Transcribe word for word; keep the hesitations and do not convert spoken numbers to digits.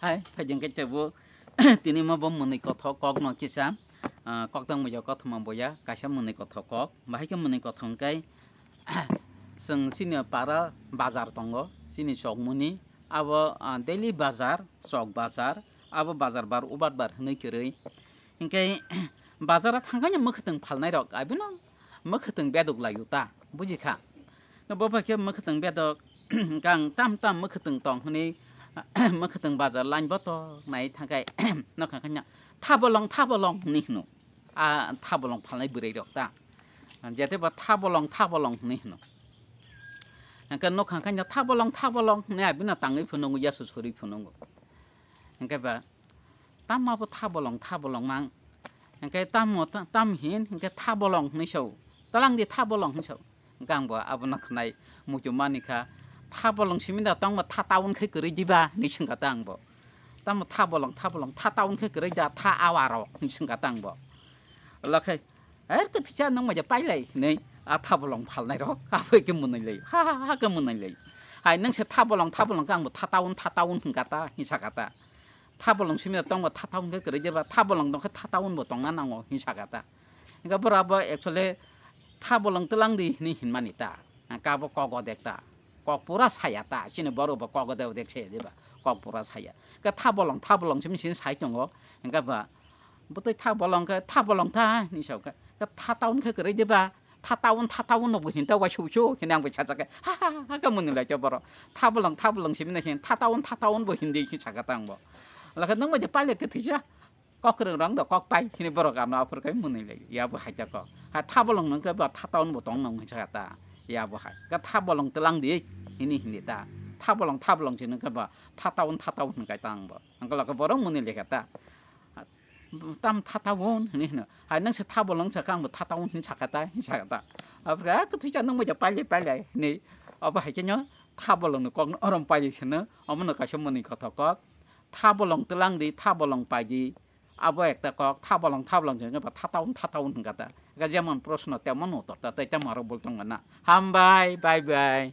Hai, phaijeng khe tebo tini mo bo mwnwi kothok kokno kisa, ah, koktang muya kothoma boya kaisa mwnwi kothok kok. Bahai khe mwnwi kothok hwnkhe chwng chini para bazar tongo, chini chokmuni abo, ah, daily bazar, chok bazar, abo bazar bar ubat bar hwnwi kwrwi. Hinkhe bazar o thangkhaino mwkhwtwng phalnairok abono mwkhwtwng beduk laio ta, buji kha? Bo bai khe mwkhwtwng beduk, hwnkhe ang tam tam mwkhwtwng tong hwnwi mwkhwtwng bazar line botok nai thangkhai nokha khaino thabolong thabolong hwnwi hwno. A thabolong phalnai bwrwi rok ta. Jete ba thabolong thabolong hwnwi hwno. Hwnkhe nokha khaino thabolong thabolong hwnwi abino tangwi phunungo yasu sori phunungo. Hwnkhe ba tamo bo thabolong thabolong mang. Hwnkhe tamo ta-, tam hin hwnkhe thabolong hwnwi sao. Twlang di thabolong hwnwi sao. Hwnkhe ang bo abono khwnai muchung mani kha. Thabolong simi da tongma tha town khai kwrwi diba hwnwi swngkha ta ang bo. Tamo thabolong thabolong tha town khai kwrwi da tha awa rok hwnwi swngkha ta ang bo. Lakhai, "Er kwthwisa nwng maja pailai," hwnwi a thabolong phalnairok abo khe mwnwi lai. Ha ha ha khe mwnwi lai. Hai nwng se thabolong thabolong khe ang bo tha town tha town hwnkha ta hwnwi sakha ta. Thabolong simi tongba tha town khe kwrwi diba, thabolong tongkhe tha town bo tongna nango hwnwi sakha ta. Hwnkhe bwrabo actually thabolong twlang di hwnwi hinmani ta. Hwnkhe abo kok odek ta. Kok pura saya ta. Chini borok bo kok odek odek saya diba. Kok pura saya. Hwnkhe thabolong thabolong simi sini sai tongo. Hwnkhe ba bwtwi thabolong khe thabolong ta hwnwi sa khe. Hwnkhe tha town khe kwrwi diba. Tha town tha town no bo hinta waisuk suk hwnwi ang bo sajak khe. Ha ha ha ha khe mwnwi lai khe borok. Thabolong thabolong simi na hin tha town tha town bo hindi hwnwi sakha ta ang bo. Lakhe nwng bo je paile kwthwisa. Kok kwrwng rok do kok pai hwnwi borok ano aphuru khai mwnwi lai ya bo hai ta kok. Ha thabolong nang khe ba tha town bo tong nang hwnwi sakha ta ya bo hai. Ka thabolong twlang di hwnwi hindi ta. Thabolong thabolong se nang khe ba tha town tha town hwn kai ta ang bo. Ang khe borok mwnwi lai kha ta. Tam tha town hwnwi hwno. Hai nang se thabolong sakha ang bo tha town hwnwi sakha ta hwnwi sakha ta. Aphuru ka kwthwisa nang bo ja pailai pailai hwnwi. Abo hai khe no thabolong ni kok no orom pailai se no. Omo no kaisa mwnwi kothok kok. Thabolong twlang di thabolong pai di. Abo ekta kok, thabolong, thabolong se wngkha ba thataun, thataun hwnkha ta. Eka jemon proshno, temon uttor ta, tei tamo aro bul tongkha na. Hambai, bye bye.